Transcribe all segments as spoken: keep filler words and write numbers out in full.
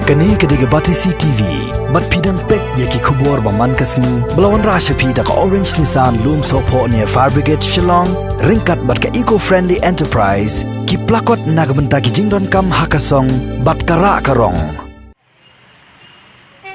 Kane ka dei ka Batesi T V. Bad phi dang peit ïa ki khubor ba man ka sngi ba la wanrah sha phi da ka Orange Nissan Lumsohphoh near Fire Brigade Shillong, ryngkat bad ka Eco Friendly Enterprise, ki plakot na ka bynta ki jingdonkam ha ka song bad ka rah ka rong.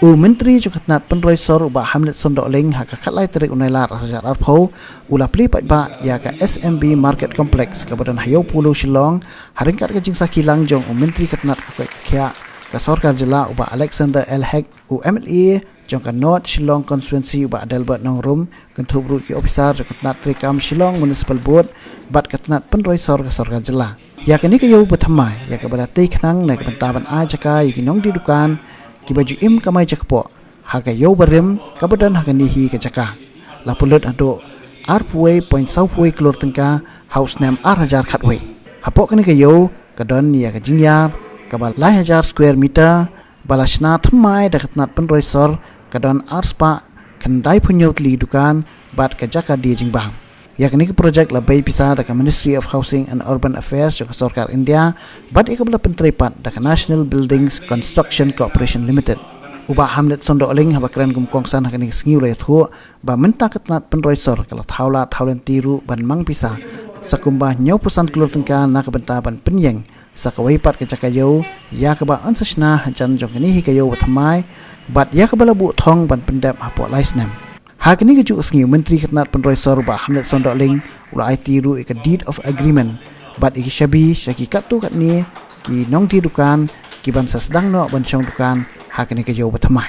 U Myntri jong ka tnat pynroi sor u Bah Hamlet Sondohling ha ka khatlai tarik u Nailar arhajar arphew u la plie paidbah ïa ka S M B Market Complex kaba don ha Ïewpolo Shillong, ha ryngkat ka jingsakhi lang jong u Myntri ka tnat ka koit ka khiah ka sorkar jylla u Bah Alexander L Hek, u M L A jong ka North Shillong Constituency u Bah Adelbert Nongrum, kynthup ruh ki ophisar jong ka tnat treikam Shillong Municipal Board bad ka tnat pynroi sor ka sorkar jylla. Ïa kane ka ïew ba thymmai ïa kaba la tei khnang na ka bynta ban ai jaka ïa ki nongdie dukan kiba ju im kamai jakpoh ha ka ïew barim kaba don ha kane hi ka jaka la pynlut haduh arphew wei point saw phew wei klur tyngka ha u snem arhajar khatwei. Hapoh kane ka ïew ka don ïa ka jingïar kaba lai hajar square meter ba la shna thymmai da ka tnat pynroi sor, ka don arspah khyndai phew hynñiew tylli dukan bad ka jaka die jingbam. Ïa kane ka projek la bei pisa da ka Ministry of Housing and Urban Affairs jong ka sorkar India bad ïa kaba la pyntrei pat da ka National Buildings Construction Corporation Limited. U Bah Hamlet Sondohling haba kren kum u kongsan ha kane ka sngi u la ïathuh ba mynta ka tnat pynroi sor ka la thaw lad thaw lynti ruh ban mang pisa sa kumba hynñiew phew san klur tyngka na ka bynta ban pynïeng sa kawei pat ka jaka ïew ïa kaba yn sa shna hajan jong kane hi ka ïew ba thymmai bad ïa kaba la buh thong ban pyndep hapoh lai snem. Ha kane kajuh ka sngi u Myntri ka tnat pynroi sor u Bah Hamlet Sondohling u la aiti ruh ïa ka Deed of Agreement bad ïa ki shabi sha ki katto katne ki nongdie dukan ki ban sa sdang noh ban shong dukan ha kane ka ïew ba thymmai.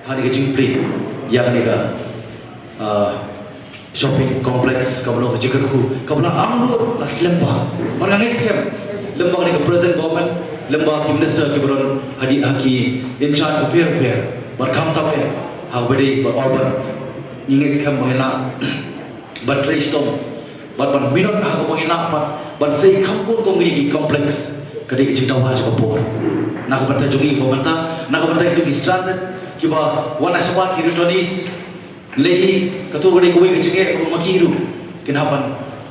Ha kane ka jingplie ïa kane ka, ah, shopping complex kaba long ka jingkyrkhu kaba la angnud la slem bha. Bad nga ngeit skhem lem bad kane ka present government, lem bad ki minister kiba don hadien ha ki in charge bapher bapher, bad khamtam eh ha kaba ïadei bad urban, ngi ngeit skhem ba ngin lah ban trei shitom bad ban minot ha kaba ngin lah pat ban sei kham bun kum kine ki complex. Ka dei ka jingdawa jong ka por na ka bynta jong ngi, ka bynta, na ka bynta kito ki stranded kiba wan na shabar, ki returnees. Lei kato ka dei kawei ka jingeh kaba ma ki ruh kin hap ban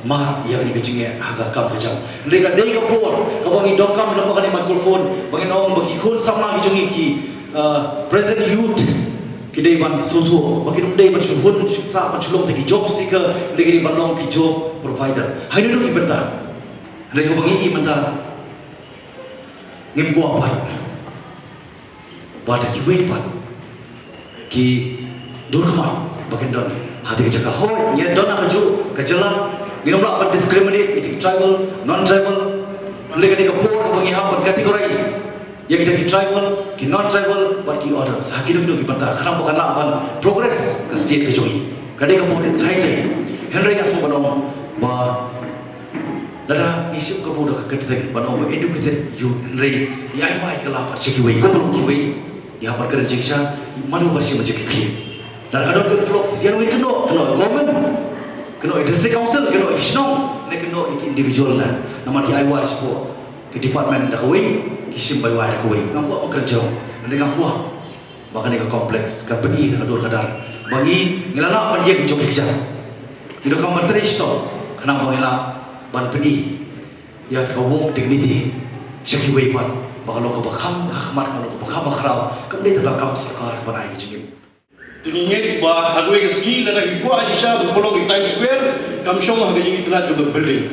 mad ïa kane ka jingeh ha ka kam ka jam. Hynrei ka dei ka por kaba ngi donkam lem bad kane microphone ba ngin ong ba ki khun samla ki jong ngi, ki, uh, present youth, ki dei ban sngewthuh ba kin ym dei ban shu hun shu sah ban shu long tang ki job seeker, hynrei ki dei ban long ki job provider. Ha kino kino ki bynta. Hynrei haba ngi ïohi mynta ngim kwah pat ba da kiwei pat ki dur khmat ba kin don ha kata ka jaka. Hooid, ngi don ha kajuh ka jylla, ngin ym lah ban discriminate between tribal, non-tribal. Hynrei ka dei ka por kaba ngi hap ban categorize ïa kita ki tribal, ki non-tribal bad ki others ha kino kino ki bynta, khnang ba kan lah ban progress ka state ka jong ngi. Ka dei ka por, it's high time. Hynrei nga sngewbha ban ong ba lada ngi shim kabu da ka kyrteng ban ong ba educated youth, hynrei ngi ai wai kylla pat sha kiwei, kumno kiwei ngi hap ban kren jingshisha, mano ba shim jingkitkhlieh. Lada ka don ka influx, ïa ngi kynnoh, kynnoh ïa government, kynnoh ïa district council, kynnoh ïa ki shnong, ne kynnoh ïa ki individual na, namar ki ai wai shapoh ki department da kawei, ki shim bai wai da kawei. Ngam kwah ban kren jrong, hynrei nga kwah ba kane ka complex kan pyni ïa ka dur ka dar ba ngi, ngi la lah ban ïeng jong ki kjat. Ngi donkam ban trei shitom khnang ba ngi lah ban pyni ïa ka walk of dignity sha kiwei pat, ba ka long kaba kham ha khmat, ka long kaba kham ha khraw, kam dei tang ka kam sorkar ban ai ka jingim. Te ngi ngeit ba ha kawei ka sngi lada ngi kwah shisha ban pynlong ïa ka Times Square, kam shong ha ka jingitynnad jong ka building,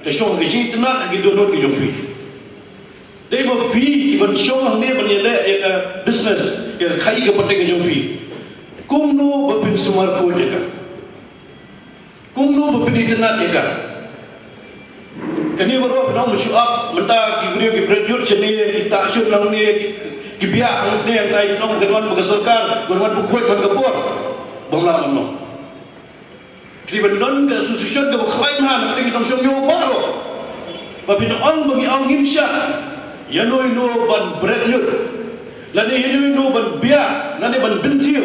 ka shong ha ka jingitynnad ha ki dohnud ki jong phi. Dei ba phi ki ban shong hangne ban ïaleh ïa ka business, ïa ka khaïi ka pateng ka jong phi. Kumno ba phin sumar khuid ïa ka? Kumno ba phin itynnad ïa ka? Kane baroh phin ong ba shu ap, mynta ki briew ki bret yut shane, ki ta shun hangne, ki, ki biah hangne, hangtai phin ong ba kan wan ba ka sorkar, kan wan ba khuid ban ka por. Bym lah ban ong. Ki ban don ka association kaba khlaiñ bha na ki nongshong ïew baroh. Ba phin ong ba ngi ong ngim shah ïano ïano ban bret yut, lane ïano ïano ban biah, lane ban bynthiew,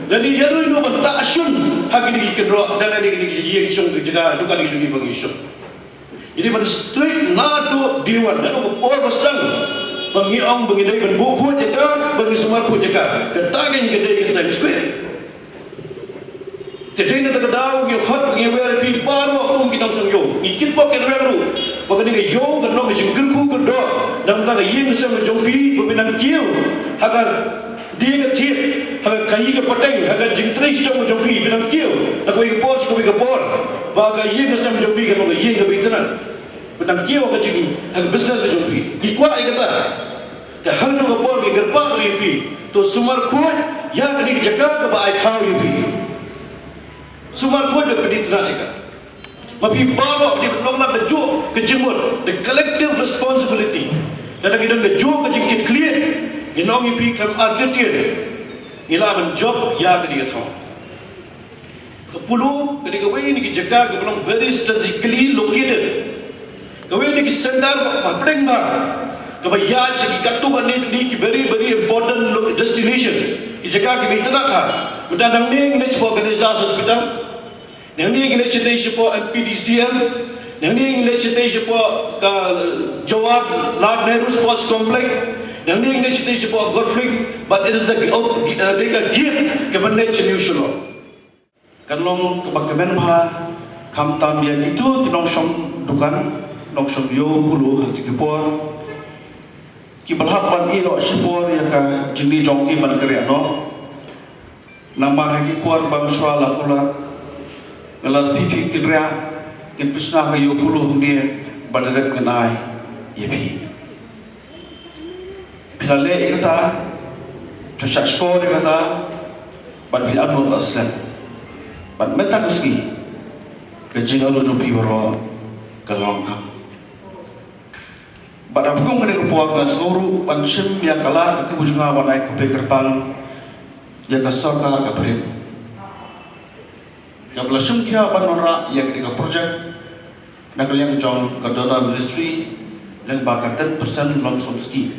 lane ïano ïano ban ta shun ha kine ki kynroh, lane kine ki ïing shong ki jaka, jaka ki jong ki ba ngi shong. Ngi dei ban strict naduh day one, naduh ka por ba sdang ba ngi ong ba ngi dei ban buh khuid ïa ka, ba ngi sumar khuid ïa ka. Kata ka ngi dei ka Times Square. Te dei na kata ka daw ngi khot, ngi wer ïa phi baroh kum ki nongshong ïew, ngi kitbok kitrwiang ruh. Ba kane ka ïew kan long ka jingkyrkhu kyrdoh na ka bynta ka ïing ka sem ka jong phi, ba phin nang kiew ha ka die ka thied, ha ka khaii ka pateng, ha ka jingtrei shitom ka jong phi, phin nang kiew na kawei ka por sha kawei ka por, ba ka ïing ka sem ka jong phi kan long ka ïing kaba itynnad. Phin nang kiew ha ka jing, ha ka business ka jong phi. Ngi kwah ïa kata. Te ha kano ka por ngi kyrpad ïa phi, to sumar khuid ïa kane ka jaka kaba ai thaw ïa phi. Sumar khuid ba phin itynnad ïa ka. Ma phi baroh phi dei ban long na kajuh ka jingmut, the collective responsibility. Lada ngi don kajuh ka jingkitkhlieh, ngi ong ïa phi khlem artatien ngi lah ban jop ïa kane ka thong. Ka Polo ka dei kawei na ki jaka kaba long very strategically located. Kawei na ki center ba hapdeng ba kaba ïaid sha ki katto katne tylli ki very, very important lo-, destination. Ki jaka kiba itynnad ha. Mynta nangne ngi leit shapoh Ganesh Das Hospital. Nangne ngi leit shatei shapoh M P D C L. Nangne ngi leit shatei shapoh ka Jawaharlal Nehru Sports Complex. Nangne ngi leit shatei shapoh Golf Link. But it is the, oh, uh, dei ka gate kaba leit sha New Shillong. Kan long kaba kmen bha khamtam ïa kito ki nongshong dukan, nongshong ïew Polo ha kito ki por, kiba la hap ban ïeh noh shipor ïa ka jingdie jong ki ban kyrïah noh. Namar ha ki por ba mynshuwa la kular, nga la phi phi kin riah, kin pynshna ka ïew Polo hangne, ba da dep ngan ai ïa phi. Phi la leh ïa kata, phi la shah shkor ïa kata, bad phi la nud la slem. Bad mynta ka sngi, ka jingïaroh jong phi baroh ka long kam. Bad ha kum kane ka por nga sngew ruh ban shim ïa ka lad ka kabu jong nga ban ai khublei kyrpang ïa ka sorkar ka barim. Kaba la shim khia ban wanrah ïa kane ka project na ka liang jong ka DoNER Ministry lyngba ka ten percent lump sum scheme.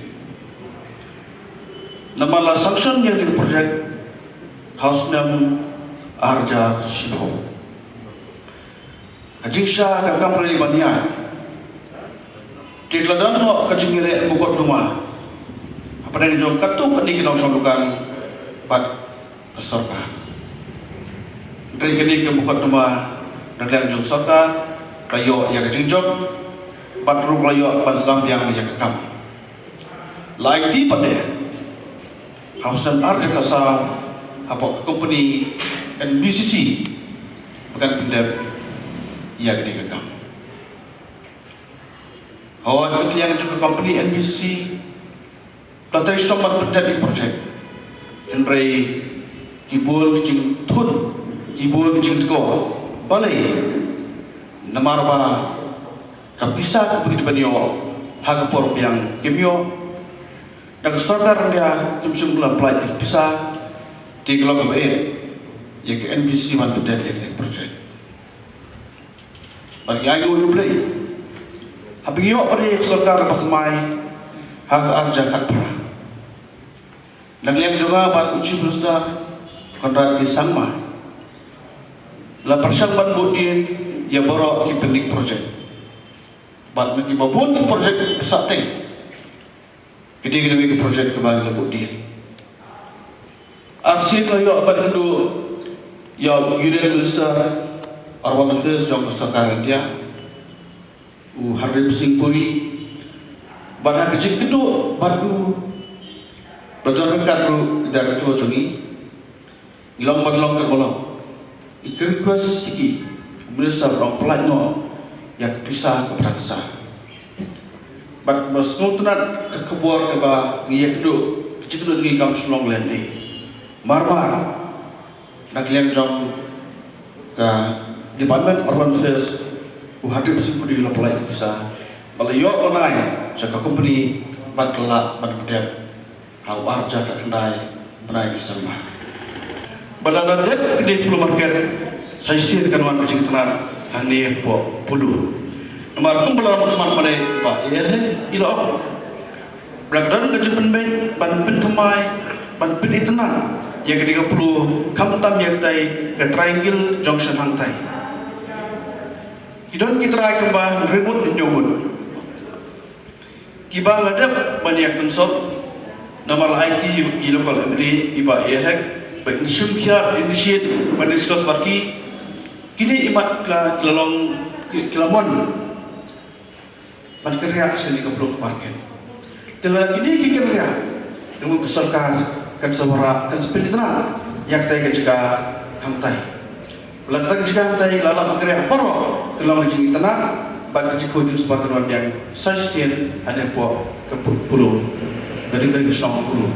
Namar la sanction ïa kane ka project ha u snem ar hajar shiphew. Ha jingshisha ka kam ka la ïaid ban ïaid. Te ka la don noh ka jingïaleh mukotduma hapdeng jong katto katne ki nongshong dukan bad ka sorkar. Hynrei kane ka mukotduma na ka liang jong sorkar ka ïoh ïa ka jingjop bad ruh ka la ïoh ban sdang biang ïa ka kam. La aiti pat de ha u snem ar hajar khatsaw hapoh ka company N B C C ba kan pyndep ïa kane ka kam. Hooid, ka liang jong ka company N B C C la trei shitom ban pyndep ïa ka project. Hynrei ki bun ki jingthun, ki bun ki jingtyrkhong. Balei? Namar ba ka pisa kaba ki dei ban ïoh ha ka por biang kim ïoh. Da ka sorkar India kim shym la pynlait ïa ka pisa, te ka long kaba eh ïa ka N B C C ban pyndep ïa ka project. Bad ngi ainguh ïa U Blei haba ngi ïoh pat ïa ka sorkar ba thymmai ha ka ar hajar khatphra. Na ka liang jong nga bad u Chief Minister Conrad K Sangma la pyrshang ban buddien ïa baroh ki pending project. Bad na kiba bun ki project ki sah teng. Kine ki dei ki project kiba ngi la buddien. Arsien la ïoh ban ïakynduh ïa u Union Minister Urban Affairs jong ka sorkar India, u Hardeep Singh Puri. Bad ha ka jingïakynduh bad u Doctor Venkat ruh, i Director jong ngi. Ngi long bad long kat ba long. Ngi request ïa ki, u Minister ba long pynlait noh ïa ka pisa kaba dang sah. Bad ba sngewtynnat ka khubor kaba ngi ïakynduh, ka jingkynduh jong ngi kam shu long lehse. Mar mar na ka liang jong ka Department Urban Affairs, u Hardeep Singh Puri u la pynlait ïa ka pisa ba la ïoh ban ai sha ka company bad ka la lah ban pyndep ha u ar hajar khatkhyndai bnai December. Ba lada dep kane Polo Market sa shisien kan wan ka jingtynnat hangne hapoh Polo. Namar kumba la ong ka mat mane ba ïa hi i la ong ba ka don ka jingpynbeit ban pynthymmai ban pynitynnat ïa kane ka Polo khamtam ïa katai ka triangle junction hangtai. Ki don ki trai kumba hynriew ngut hynñiew ngut. Kiba la dep ban ïa kynsop, namar la aiti i local M L A i Bah A L Hek ba in shim khia initiate ban discuss bad ki. Kine i mat ki la, ki la long, ki, ki la mon ban kynriah sha kane ka Blok Market. Te lada kine ki kynriah, te ka sorkar kan sa wanrah, kan sa pynitynnad ïa katei ka jaka hangtai. Lada katei ka jaka hangtai la lah ban kynriah baroh, kan long ka jingitynnad bad ka jingkhuid jingspah kan wan biang sa shisien haduh hapoh ka Pu-, Polo, ka dei ka shong Polo.